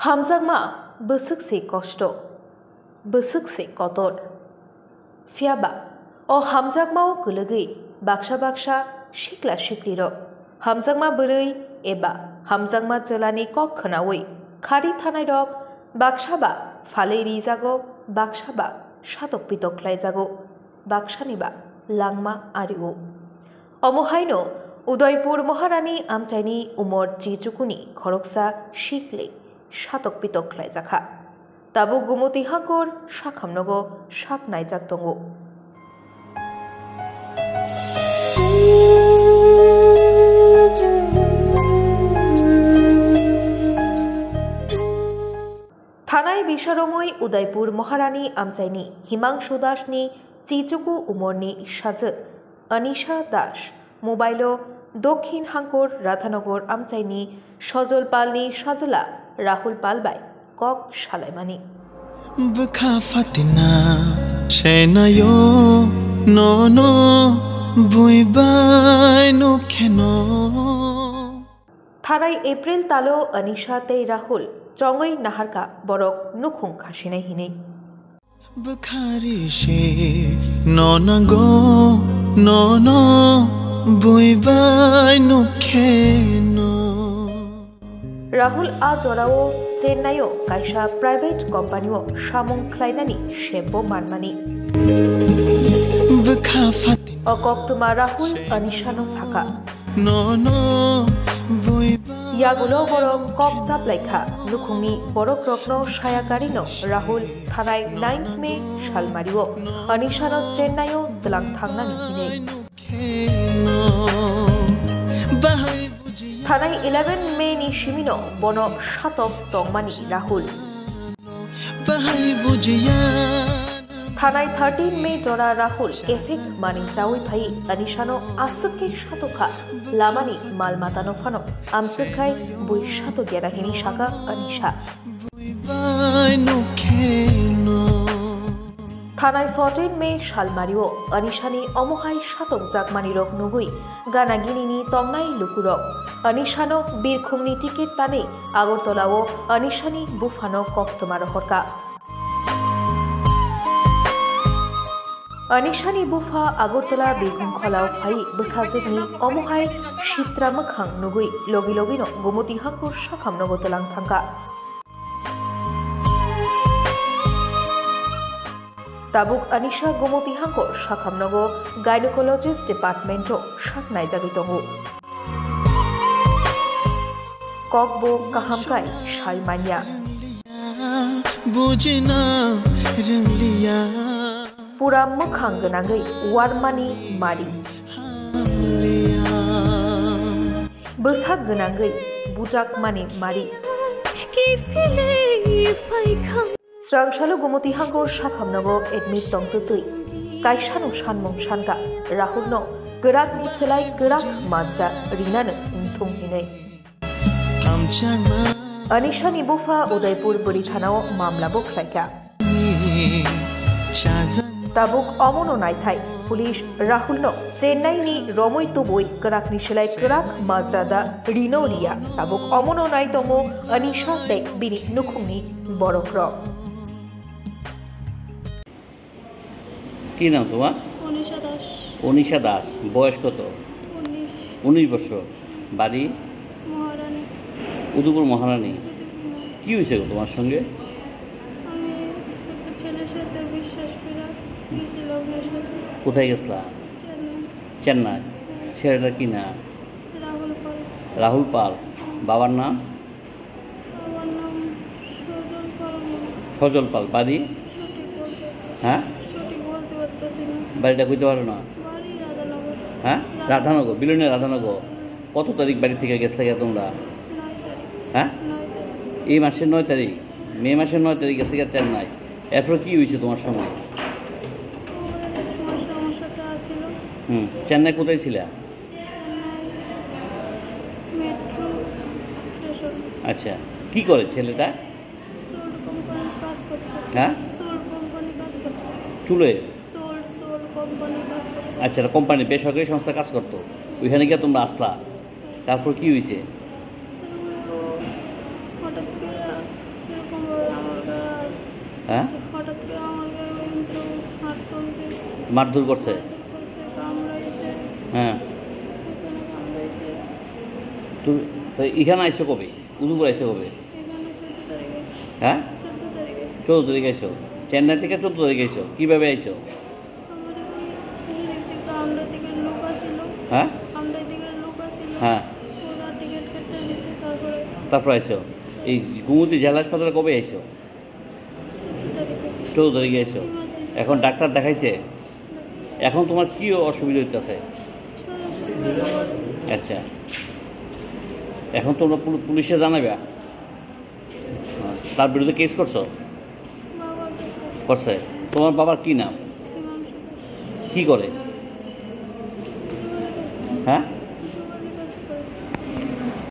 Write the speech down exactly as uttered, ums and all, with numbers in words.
Hamjakma bwswk se kosto, bwswk se kotor. Phiya ba, o hamjakmao kwlwgwi baksa baksa sikla siklirok, hamjakma bwrwi eba hamjakma chwlani kok khwnaui khari thanairok baksa ba phalwi rijago, baksa ba satok pitok khlaijago, baksani ba langma ario. Omo haino Udaipur Maharani amchaini umor chichukuni khoroksa sikli satok pitok khlaijakha. Tabuk Gumoti Hangkor sakhamnogo sak naijak tongo. Thanai bisaromwi Udaipur Maharani amchaini Himangshu Dasni chichuku umorni sajwk Anisha Das mobile-o Dokhin Hangkor Radhanogor amchaini Sojol Palni sajwla Rahul Pal bai kok salaimani. Bwkha fatina senayo nono bui bai nukheno. Thanai April talo Anisha tei Rahul chongwi naharkha borok nukhung khasinai hinwi. Bwkhari se no nango, no, no, bui bai nukheno. Rahul a jorao Chennai-o kaisa private company-o samung khlainani sembo manmani. Bwkha fatin. O koktwma Rahul Anishano saka. No, no, bui bai. Yagulo borok kok chaplaikha. Nukhungni borokrokno saya karino Rahul thanai ninth May salmario Anishano Chennai-o twlang thangnani hinwi. Thanai eleven May ni simino bono satok tongmani Rahul. Thanai thirteen May jora Rahul kefek mani chawi phai Anishano aswk khe satokha, lamani mal matano phano amswk khai bui satok gena hini saka Anisha. Thanai fourteen May salmario Anishani omohai satokjakmanirok nugwi gana ginini tongnai lukurok Anishano birkhungni ticket tanwi Agartala-o Anishani buphano koktwma rohorkha. Anishani bupha Agartala birkhung kholao phai bwsajwkni omohai sitra mwkhang nugwi logi logino Gumoti Hangkor sakhamnogo twlang thangkha. Tabuk Anisha Gumoti Hangkor sakhamnogo Gynecologist Department-o sak naijagwi tongo. Kokbo kaham kai sai manya. Bujina rwngliya. Pura mwkhang gwnangwi warmani mari. Bwsak gwnangwi bujakmani mari. Srangsalu Gumoti Hangkor sakhamnogo admit tongtwtwi kaisano sanmung sanka Rahulno kwrakni swlai kwrak majra rinano wngthung hinwi. Anishani bupha Udaipur bwrwi thanao mamlabo khlaikha. Tabuk omono naithai, police Rahulno Chennai ni romwi tubui kwrakni swlai kwrak majra da rino riya. Tabuk omono nai tongo Anisha tei bini nukhungni borokrok. কি নাম তোমার? অনিশা দাস। অনিশা দাস। বয়স কত? উনিশ। উনিশ বছর। বাড়ি? মহারানী। উদয়পুর মহারানী। উদয়পুর মহারানী। কি হয়েছে গো তোমার সঙ্গে? আমি একটা ছেলের সাথে বিশ্বাস করে গেছিলাম ওনার সাথে। কোথায় গেছিলা? চেন্নাই। চেন্নাই। ছেলেটার কি নাম? রাহুল পাল। রাহুল পাল। বাবার নাম? আমার নাম সজল পাল। সজল পাল, বাড়ি? সঠিক বলতে, হ্যাঁ? সঠিক বলতে পারতেছি না। বাড়িটা কইতে পারো না? বাড়ি রাধানগর। হ্যাঁ? রাধানগর। রাধানগর, বিলনে রাধানগর। কত তারিখ বাড়ি থেকে গেছিলে গিয়া তোমরা? নয় তারিখ। হ্যাঁ? নয় তারিখ। এই মাসের নয় তারিখ? মে মাসের নয় তারিখ গেছে গিয়া চেন্নাই। এরপর কি হয়েছে তোমার সঙ্গে? ও এক মাস আমার সাথে আসিল। হুম, চেন্নাই কোথায় ছিলা? Metro station. আচ্ছা, কি করে ছেলেটা? সোল্ড কোম্পানির কাজ করতো। হ্যাঁ? সোল্ড কোম্পানির কাজ করতো। চুলে? সোল্ড, সোল্ড কোম্পানির কাজ করতো। আচ্ছা, এটা কোম্পানি, বেসরকারি সংস্থা কাজ করতো। ওইখানে গিয়ে তোমরা আসলা? তারপর কি হয়েছে? তারপরে ও হঠাৎ করে হ্যাঁ? হঠাৎ করে আমার গায়ে ওই ভিতরে হাত তুলছে। মারধর করছে? মারধর করছে, কামড়াইছে। হ্যাঁ। এখানে কামড়াইছে। তুই, তো এখানে আইছো কবে? উদয়পুর আইছো কবে? এখানে চোদ্দ তারিখ আইছি। হ্যাঁ? চোদ্দ তারিখ আইছি। চোদ্দ তারিখ আইছো? চেন্নাই থেকে চোদ্দ তারিখ আইছো? কিভাবে আইছো? আমার ওই ইলেকট্রিক আমরাই দিকের লোক আছিল। হ্যাঁ? আমরাই দিকের লোক আছিল। হ্যাঁ। ওরা টিকিট কেটে দিছে, তারপরে আইছি। তারপর আইছো? এই গোমতী জেলা হাসপাতালে কবে আইছো? চোদ্দ তারিখে। চোদ্দ তারিখে আইছো? ইমার্জেন্সি। এখন ডাক্তার দেখাইছে? এখন তোমার কি অসুবিধা হইতেছে? সরাসরি ব্যবহার। আচ্ছা, এখন তোমরা পুল-, পুলিশে জানাবে? তার বিরুদ্ধে কেস করছো? বাবা গেছে। করছে। তোমার বাবার কি নাম? হিমাংশু দাস। কি করে? ডেলিভারি করছে। হ্যাঁ?